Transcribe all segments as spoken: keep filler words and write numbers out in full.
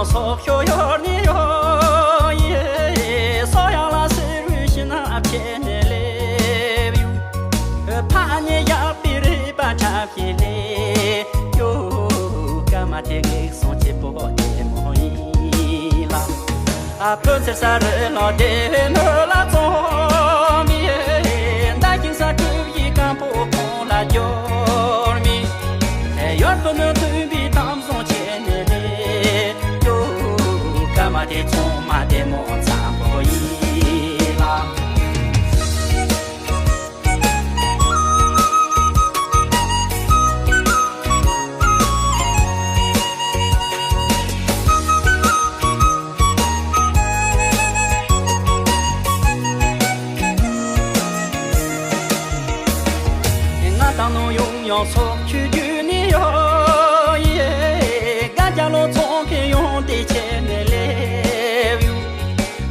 ཚོགས་ཤོ་ཡོར་ནི་ཡོ་ཡེ། སོ་ཡང་ལ་སེར་བུ་ཤི་ན་ཨ་ཕྱེ་ནེ་ལེབ་ཡུ། ཕ་ནེ་ཡག་པི་རི་པ་ཁྲ་ཤི་ལེ་ཡོ། ཀ་མ་ཏེ་ངེག་སོང་ཅེ་པོ་ཏེ་མོ་ཡི་ལ། ཨ་ཕོ་ཚེ་ས་རེ་ལོ་ཏེ་ནོ་ལ་ཙོ་མི་ཡེ། ད་ཀིང་ས་ཀུ་ཡི་ཀམ་པོ་ཁོང་ལ་ཡོར་མི། ཡོར་དོ་ནོ་ཏུ་བི་ཏམ་སོང་ཅེ་ནེ་ལེ་ཡོ། ཀ་མ་ཏེ་ཚོང་མ་ཏེ་མོ་ཚང་པོ་ཡི་ལ། ང་དང་ནོ་ཡོང་ཡོང་སོག་ཆུ་རྒྱུ་ནི་ཡོ་ཡེ། ག་ཅ་ལོ་ཚོང་ཁེ་ཡོང་ཏེ་ཆེ་ནེ་ལེ་ཡུ།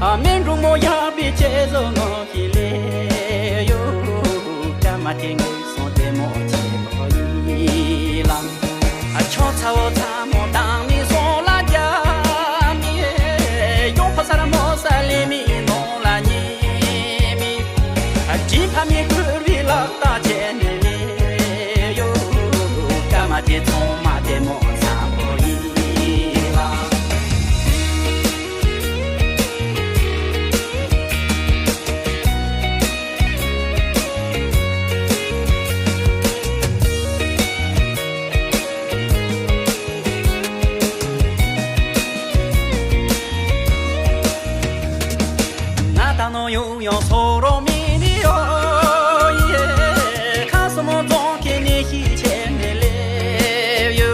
ཨ་མེན་འབྲུག་མོ་ཡག་པི་ཆེ་ཟོ་ནོ་ཁི་ལེ་ཡོ། ཀ་མ་ཏེ་ངེག་སོང་ཏེ་མོ་ཆེ་མོ་ཡི་ལ། ཨ་ཆོ་ཚ་བོ་ཚ་མོ་དང་མི་སོང་ལ་རྒྱ་མི། ཡོ་ཕ་ས་ར་མོ་ས་ལེ་མི་ནོ་ལ་ཉེ་མི། ཨ་ཅི་ཕ་མི་ཀུར་བི་ལག་ཏ་ཆེ་ནེ་ལེ་ཡོ། ཀ་མ་ཏེ་ཚོང་མ་ཏེ་མོ་ཚང་པོ་ཡི་ལ། ང་དང་ནོ་ཡོང་ཡོང་སོ་རོ་མི་ནི་ཡོ་ཡེ། ཁ་སོ་མོ་རྫོང་ཁེ་ནེ་ཤི་ཆེ་ནེ་ལེ་ཡོ།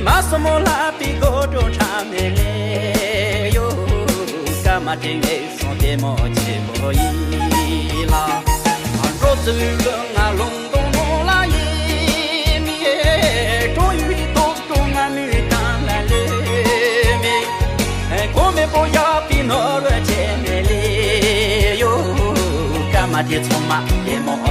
མ་སོ་མོ་ལ་པི་གོ་ཏོ་ཁྲ་ནེ་ལེ་ཡོ། ཀ་མ་ཏེ་ངེག་སོང་ཏེ་མོ་ཆེ་མོ་ཡི་ལ། འགྲོ་ཙུ་གི་ང་ལུང་སྟོང་ནོ་ལ་ཡེ་མི་ཡེ། ཀྲོ་ཡུ་ཏོག་ཏོ་ང་མི་ཏང་ལ་ལེ་མི། གོ་མེ་པོ་ཡག་པི་ནོ་ར་ཆེ་ནེ་ལེ་ཡོ། ཀ་མ་ཏེ་ཚོང་མ་ཏེ་མོ་